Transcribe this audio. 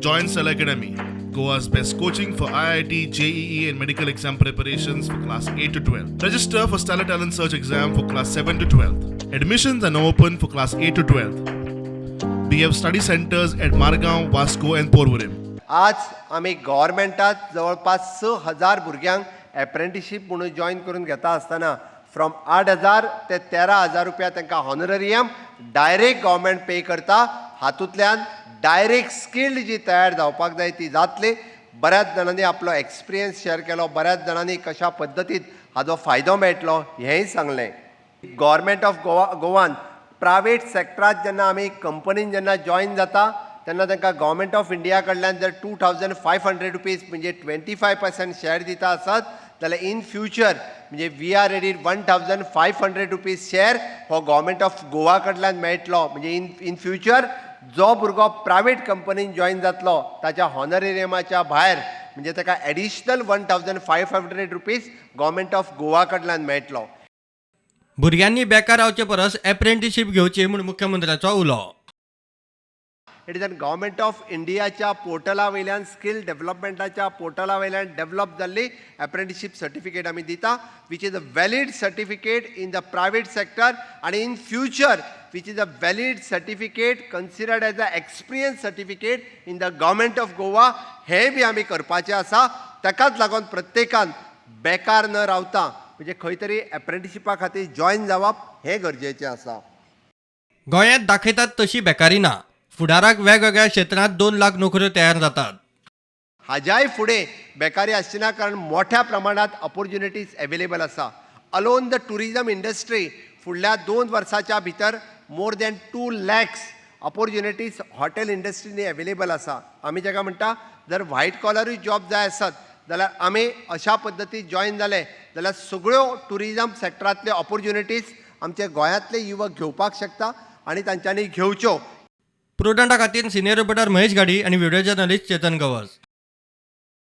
Join Stellar Academy, Goa's best coaching for IIT, JEE, and medical exam preparations for class 8 to 12. Register for Stellar Talent Search exam for class 7 to 12. Admissions are now open for class 8 to 12. We have study centers at Margao, Vasco, and Porvorim. आज आमी गव्हर्मेंटात जवळपास 6000 भुरग्यांक एप्रेंटिशीप म्हणून join करून घेता आसतना from 8000 ते 13,000 रुपया तांकां हॉनररियम डायरेक्ट गव्हर्मेंट पे करता. हातूंतल्यान डायरेक्ट स्किल्ड जी तयार जावपाक जाय ती जातली. बऱ्याच जाणांनी आपलो एक्सपिरियन्स शेअर केलो, बऱ्याच जाणांनी कशा पद्दतीन हाजो फायदो मेळटलो हेंय सांगलें. गव्हर्मेंट ऑफ गोवा गोवान प्रायवेट सॅक्टरात जेन्ना आमी कंपनीन जेन्ना जॉयन जाता तेन्ना तांकां गव्हर्मेंट ऑफ इंडिया कडल्यान जर ₹2500 म्हणजे 25% शेअर दिता आसत जाल्यार इन फ्युचर म्हणजे we are ready, ₹1500 share हो गव्हर्मेंट ऑफ गोवा कडल्यान मेळटलो. म्हणजे इन फ्युचर जो भुरगो प्रायवेट कंपनीन जॉयन जातलो ताच्या हॉनरेरियमाच्या भायर म्हणजे ताका additional ₹1500 Government of Goa कडल्यान मेळटलो. भुरग्यांनी बेकार रावचे परस एप्रेंटिशीप घेवची म्हूण मुख्यमंत्र्याचो उलो. It is an Government of इंडियाच्या पोर्टला वयल्यान, स्कील डेव्हलपमेंटाच्या पोर्टला वयल्यान डेव्हलप जाल्ली एप्रेंटिशीप सर्टिफिकेट आमी दिता, which is a valid certificate in the private sector आनी in future which is a valid certificate considered as a experience certificate in the Government of Goa. हें बी आमी करपाचें आसा. ताकाच लागून प्रत्येकान बेकार न रावता म्हणजे खंय तरी एप्रेंटिशिपा खातीर जॉयन जावप हें गरजेचें आसा. गोंयांत दाखयतात तशी बेकारी ना. फुडाराक वेगवेगळ्या क्षेत्रांत 2 लाख नोकऱ्यो तयार जातात. हाज्याय फुडें बेकारी आसची ना, कारण मोठ्या प्रमाणात ऑपॉर्च्युनिटीज एवेलेबल आसा. अलोन the tourism industry, फुडल्या 2 वर्साच्या भितर more than 2 lakhs opportunities hotel इंडस्ट्रीनी available आसा. आमी जाका म्हणटा, जर व्हायट कॉलरूय जॉब जाय आसत जाल्यार आमी अशा पद्दतीन जॉयन जाले जाल्यार सगळ्यो ट्युरिजम सॅक्टरांतल्यो ऑपॉर्च्युनिटीज आमचे गोंयांतले युवक घेवपाक शकता आनी तांच्यांनी घेवच्यो. प्रुडंटा खातीर सिनियर रिपोर्टर महेश घाडी आनी व्हिडिओ जर्नलिस्ट चेतन गवस.